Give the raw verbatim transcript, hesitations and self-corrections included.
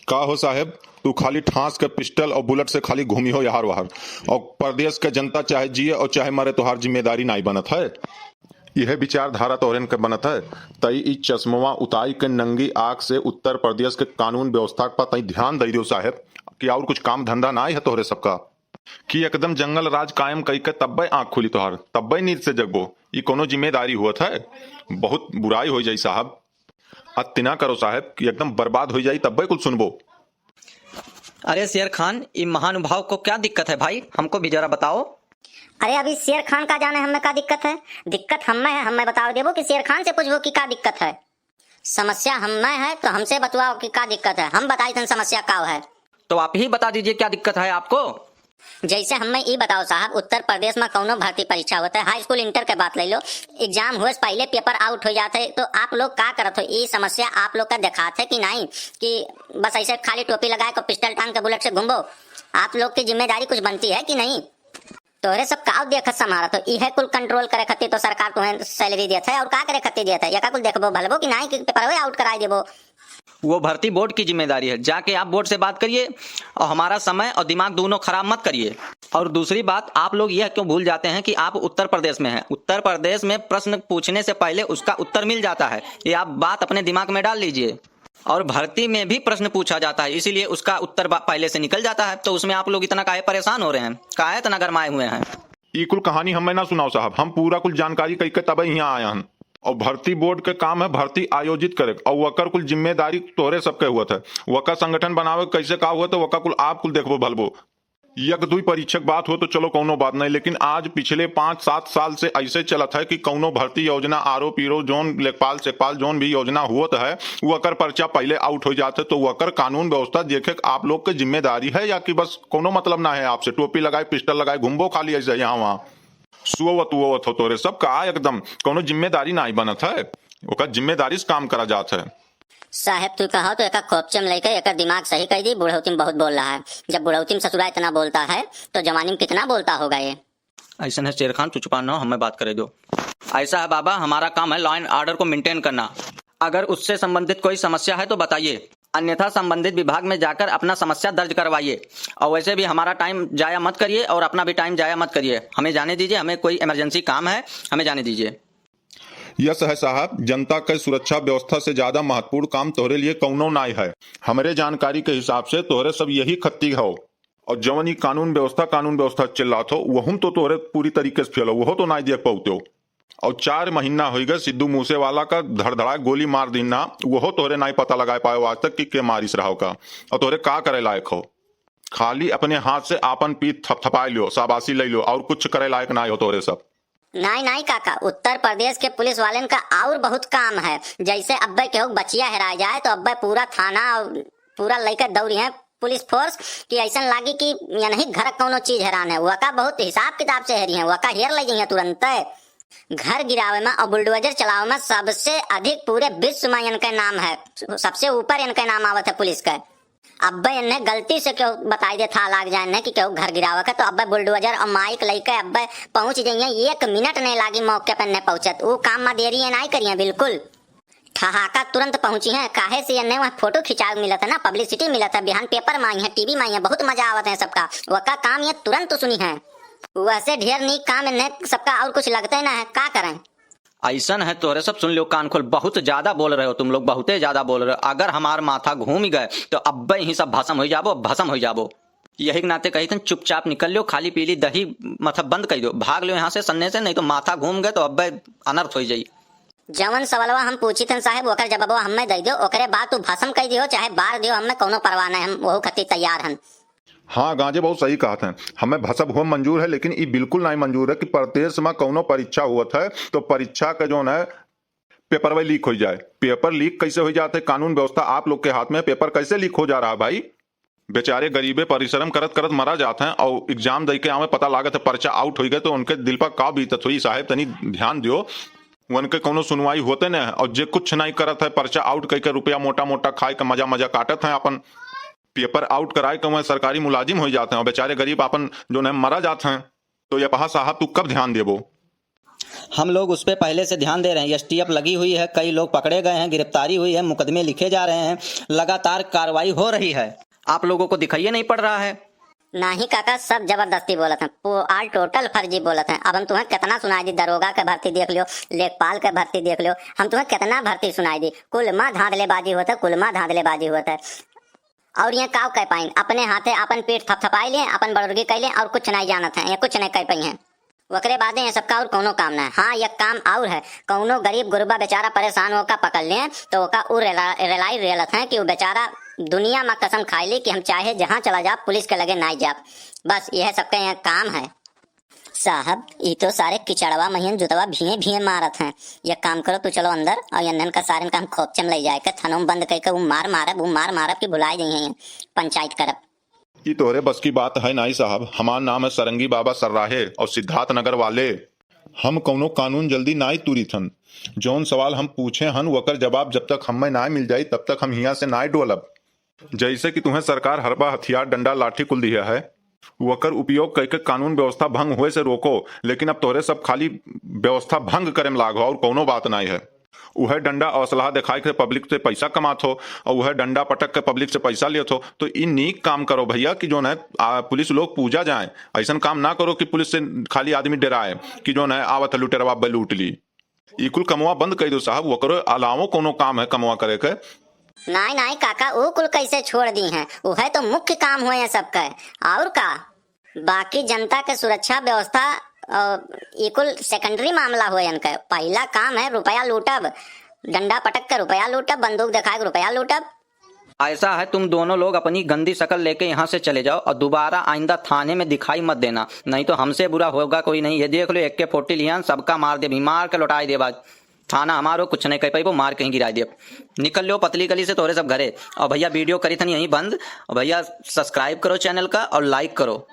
का हो साहेब, तू खाली ठास के पिस्टल और बुलेट से खाली घूमी हो यहार वहार, और प्रदेश के जनता चाहे जिए और चाहे मरे, तोहार जिम्मेदारी नाई बनत है? यह विचारधारा तोहरेन के बनत है? तई ई चश्मवा उताई के नंगी आँख से उत्तर प्रदेश के कानून व्यवस्था पर तई ध्यान दई दियो साहेब, कि और कुछ काम धंधा नाई है तोहरे सबका? कि एकदम जंगल राज कायम कई के तब्बे आँख खुली तोहार, तब्बे नींद से जगबो। ई कोनो जिम्मेदारी हुअत है? बहुत बुराई हो जाई साहब। अति ना करो साहेब कि एकदम बर्बाद हो जाई, तब्बे कुल सुनबो। अरे शेर खान, ई महानुभाव को क्या दिक्कत है भाई, हमको भी जरा बताओ। अरे अभी शेर खान का जाने हमें का दिक्कत है? दिक्कत हमें है, हमें बताओ देबो कि शेर खान से पूछबो कि का दिक्कत है? समस्या हमें है तो हमसे बतवाओ कि का दिक्कत है, हम बताई तन समस्या का है। तो आप ही बता दीजिए क्या दिक्कत है आपको। जैसे हमें ई बताओ साहब, उत्तर प्रदेश में कौनो भर्ती परीक्षा होत है, हाई स्कूल इंटर के बात ले लो, एग्जाम हुए से पहले पेपर आउट हो जात है, तो आप लोग का करत हो? ई समस्या आप लोग का देखात है कि नहीं, कि बस ऐसे खाली टोपी लगाए को पिस्टल टांग के बुलेट से घूमबो? आप लोग की जिम्मेदारी कुछ बनती है कि नहीं? तोहरे सब का देखत संभारत हो, इहे कुल कंट्रोल करे खातिर तो सरकार तुम्हें सैलरी देत है, और का करे खातिर देत है? यका कुल देखबो भलबो कि नहीं कि पेपर आउट कराई देबो? वो भर्ती बोर्ड की जिम्मेदारी है, जाके आप बोर्ड से बात करिए और हमारा समय और दिमाग दोनों खराब मत करिए। और दूसरी बात, आप लोग यह क्यों भूल जाते हैं कि आप उत्तर प्रदेश में हैं? उत्तर प्रदेश में प्रश्न पूछने से पहले उसका उत्तर मिल जाता है, ये आप बात अपने दिमाग में डाल लीजिए। और भर्ती में भी प्रश्न पूछा जाता है, इसीलिए उसका उत्तर बा-, पहले से निकल जाता है, तो उसमें आप लोग इतना काहे परेशान हो रहे हैं, काहे इतना गरमाए हुए हैं? ई कुल कहानी हमें ना सुनाओ साहब, हम पूरा कुल जानकारी कई के तबे यहाँ आया हन। और भर्ती बोर्ड के काम है भर्ती आयोजित करे, और वकर कुल जिम्मेदारी तोहरे सबके हुअत है। वका संगठन बनावे कैसे का हुआ तो वका कुल आप कुल देखबो भलबो। एक दुई परीक्षक बात हो तो चलो कौनो बात नहीं, लेकिन आज पिछले पाँच सात साल से ऐसे चलत है कि कौनो भर्ती योजना, आरो पीरो, जोन लेखपाल सेखपाल जोन भी योजना हुअत है, वकर पर्चा पहले आउट हो जात है, तो वकर कानून व्यवस्था देखे के आप लोग के जिम्मेदारी है या कि बस कौनो मतलब ना है आपसे? टोपी लगाए, पिस्टल लगाए घूमबो खाली ऐसे यहाँ वहाँ। सुअवत उअवत हो तोरे सब का एकदम कौनो जिम्मेदारी ना बनत है, ओकर जिम्मेदारी से काम करा जात है। साहेब, तू कहो तो एका खोपचे में लेके एकर दिमाग सही कर दी। बुढ़ौती में बहुत बोल रहा है। जब बुढ़ौती में ससुरा इतना बोलता है, तो जवानी में कितना बोलता होगा ये? ऐसन है शेर खान, चुचुपा न हो, हमें बात करे दो। ऐसा है बाबा, हमारा काम है law and order को maintain करना। अगर उससे संबंधित कोई समस्या है तो बताइए, अन्यथा संबंधित विभाग में जाकर अपना समस्या दर्ज करवाइए। और वैसे भी हमारा टाइम जाया मत करिए और अपना भी टाइम जाया मत करिए। हमें जाने दीजिए, हमें कोई इमरजेंसी काम है, हमें जाने दीजिए। यस है साहब, जनता के सुरक्षा व्यवस्था से ज्यादा महत्वपूर्ण काम तोहरे लिए कौनो नाय है। हमरे जानकारी के हिसाब से तोहरे सब यही खत्ती हो। और जवन ई कानून व्यवस्था, कानून व्यवस्था चिल्लात हो, वहुम तो तोहरे पूरी तरीके से फेल हो, वहो तो नाय देख पाउते हो। और चार महीना होइ गए सिद्धू मूसे वाला का धड़धड़ा गोली मार दीना, वहो तोहरे नाय पता लगाए पाए आज तक कि के मारिस रहा का, और तोहरे का करे लायक हो। खाली अपने हाथ से आपन पीठ थपथपाए लियो, शाबाशी ले लियो, और कुछ करे लायक नाय हो तोहरे सब। नाई, नाई काका, उत्तर प्रदेश के पुलिस वालेन का और बहुत काम है। जैसे अब्बे केहू बचिया हेराय जाए तो अब्बे पूरा थाना और पूरा लइके दौड़ी हैं पुलिस फोर्स कि ऐसन लागी कि यनही घर कौनो चीज हेरान है। वका बहुत हिसाब किताब से हेरी हैं, वका हेर ले जइहें तुरंते। घर गिरावे में और बुलडोजर चलावे में सबसे अधिक पूरे विश्व में इनके नाम है, सबसे ऊपर इनके नाम आवत है पुलिस के। अब्बे इन्हें गलती से केहू बताई दे था लाग जाए इन्हें कि केहू घर गिरावे के, तो अब्बे बुलडोजर और माइक लइके अब्बे पहुंच जइहें। एक मिनट नहीं लागी मौके पे इन्हें पहुंचत। ऊ काम में देरी ये नाई करिहें बिल्कुल। ठहाका तुरंत पहुंची हैं, काहे से इन्हें वहाँ फोटो खिंचाव मिलत है ना, पब्लिसिटी मिलत है, बिहान पेपर में आई हैं, टीवी में आई हैं, बहुत मजा आवत है सबका। वका काम ये तुरंत सुनी हैं। वैसे ढेर नीक काम इन्हें सबका और कुछ लगते ना है, का करें? ऐसन है तोहरे सब, सुन लियो कान खोल, बहुत ज्यादा बोल रहे हो तुम लोग, बहुते ज्यादा बोल रहे हो। अगर हमार माथा घूम गए तो अब्बे ही सब भसम हो जाबो, भसम हो जाबो। यही के नाते कही थन, चुपचाप निकल लियो, खाली पीली दही मतलब बंद कर दो, भाग लियो यहाँ से सन्ने से, नहीं तो माथा घूम गए तो अब्बे अनर्थ हो जाई। जवन सवालवा हम पूछी थन साहेब, ओकर जवाबवा हमें दे दियो, ओकरे बाद तू भसम कर दियो, चाहे बार दियो, हमें कौनो परवाह नहीं, हम वहू खातिर तैयार हन। हाँ, गांजे बहुत सही कहत हैं। हमें भसम हुआ मंजूर है, लेकिन ई बिल्कुल नहीं मंजूर है कि प्रदेश में कौनो परीक्षा हुअत है, तो परीक्षा के जौन है, पेपरवे लीक हो जाए। पेपर लीक कैसे हो जाते? कानून व्यवस्था आप लोग के हाथ में, पेपर कैसे लीक हो जा रहा है भाई? बेचारे गरीबे परिश्रम करत करत मरा जात हैं और एग्जाम दे के आवे, पता लागत है पर्चा आउट हो गए, तो उनके दिल पर का बीतत हुई? साहेब, तनी ध्यान दियो, उनके कौनो सुनवाई होते न है। और जे कुछ नहीं करत है, पर्चा आउट करके रुपया मोटा मोटा खाए के मजा मजा काटत हैं अपन। पेपर आउट कराए के वह सरकारी मुलाजिम हो जाते हैं और बेचारे गरीब अपन जो है मरा जाते हैं। तो ये पहा साहब, तू कब ध्यान देबो? हम लोग उस पे पहले से ध्यान दे रहे हैं। एसटीएफ लगी हुई है, कई लोग पकड़े गए हैं, गिरफ्तारी हुई है, मुकदमे लिखे जा रहे हैं, लगातार कार्रवाई हो रही है। आप लोगों को दिखाइए नहीं पड़ रहा है। नाही काका, सब जबरदस्ती बोलत हैं, पू-, all total फर्जी बोलत हैं। अब हम तुम्हें कितना सुनाई दी, दरोगा के भर्ती देख लियो, लेखपाल के भर्ती देख लियो, हम तुम्हें कितना भर्ती सुनाई दी। कुल मा धांधलेबाजी होत है, कुल मा धांधलेबाजी होत है। और ये काव कह पाइन, अपने हाथे अपन पीठ थपथपाई लें, अपन बड़ुर्गी कह लें और कुछ नहीं जानत हैं, ये कुछ नहीं कह पाई हैं। ओकरे बादे ये सबका और कौनो काम ना है। हाँ, एक काम और है, कौनो गरीब गुरबा बेचारा परेशान होकर पकड़ लें तो ओका उ रेला-, रेलाई रेलत हैं कि वो बेचारा दुनिया में कसम खाई ली कि हम चाहे जहाँ चला जा, पुलिस के लगे नाई जाब। बस यह सबके यहाँ काम है। साहब, ई तो सारे किचड़वा महियन जुतवा भिये भिये मारत हैं। एक काम करो, तू चलो अंदर और यन्नन का सारन का हम खोपचम ले जाए के थानों में बंद करके वो मार मारब, वो मार मारब कि भुलाई जाइए, पंचायत करब। ई तोहरे बस की बात है नाई साहब। हमार नाम है सरंगी बाबा सर्राहे और सिद्धार्थ नगर वाले। हम कौनो कानून जल्दी नाई तूरी थन। जौन सवाल हम पूछे हन, वकर जवाब जब तक हमें नाई मिल जाई, तब तक हम हियां से नाई डोलब। जैसे कि तुम्हें सरकार हरबा, हथियार, डंडा, लाठी कुल दिया है, वकर उपयोग करके कानून व्यवस्था भंग होए से रोको, लेकिन अब तोहरे सब खाली व्यवस्था भंग करे में लाग हो और कौनो बात नाई है। उहे डंडा और असलहा दिखाए के पब्लिक से पैसा कमात हो और उहे डंडा पटक के पब्लिक से पैसा लेत हो, तो ई नीक काम करो भैया कि जौन है, आ, पुलिस लोग पूजा जाए। ऐसन काम ना करो कि पुलिस से खाली आदमी डराए कि जौन है, आवत है लुटेरवा, बे लूट ली। ई कुल कमवा बंद कर दो साहब, ओकरो अलावो कोनो काम है कमवा करे के? नाई, नाई काका, ऊ कुल कैसे छोड़ दी हैं? उहे तो मुख्य काम होए हैं सबके। और का? बाकी जनता के सुरक्षा व्यवस्था, अ, ई कुल secondary मामला होए इनके। पहला काम है रुपया लूटब, डंडा पटक के रुपया लूटब, बंदूक दिखा के रुपया लूटब। ऐसा है, तुम दोनों लोग अपनी गंदी शकल लेके यहाँ से चले जाओ और दोबारा आइंदा थाने में दिखाई मत देना, नहीं तो हमसे बुरा होगा कोई नहीं। ये देख लो, एके फोर्टी लिहन, सबका मार देब, मार के लौटाई देब आज। थाना हमारो कुछ नहीं कह पाइबो, मार कहीं गिराई देब। निकल लो पतली गली से तोहरे सब घरे। और भैया, video करी थन यहीं बंद। और भैया, subscribe करो channel का और like करो।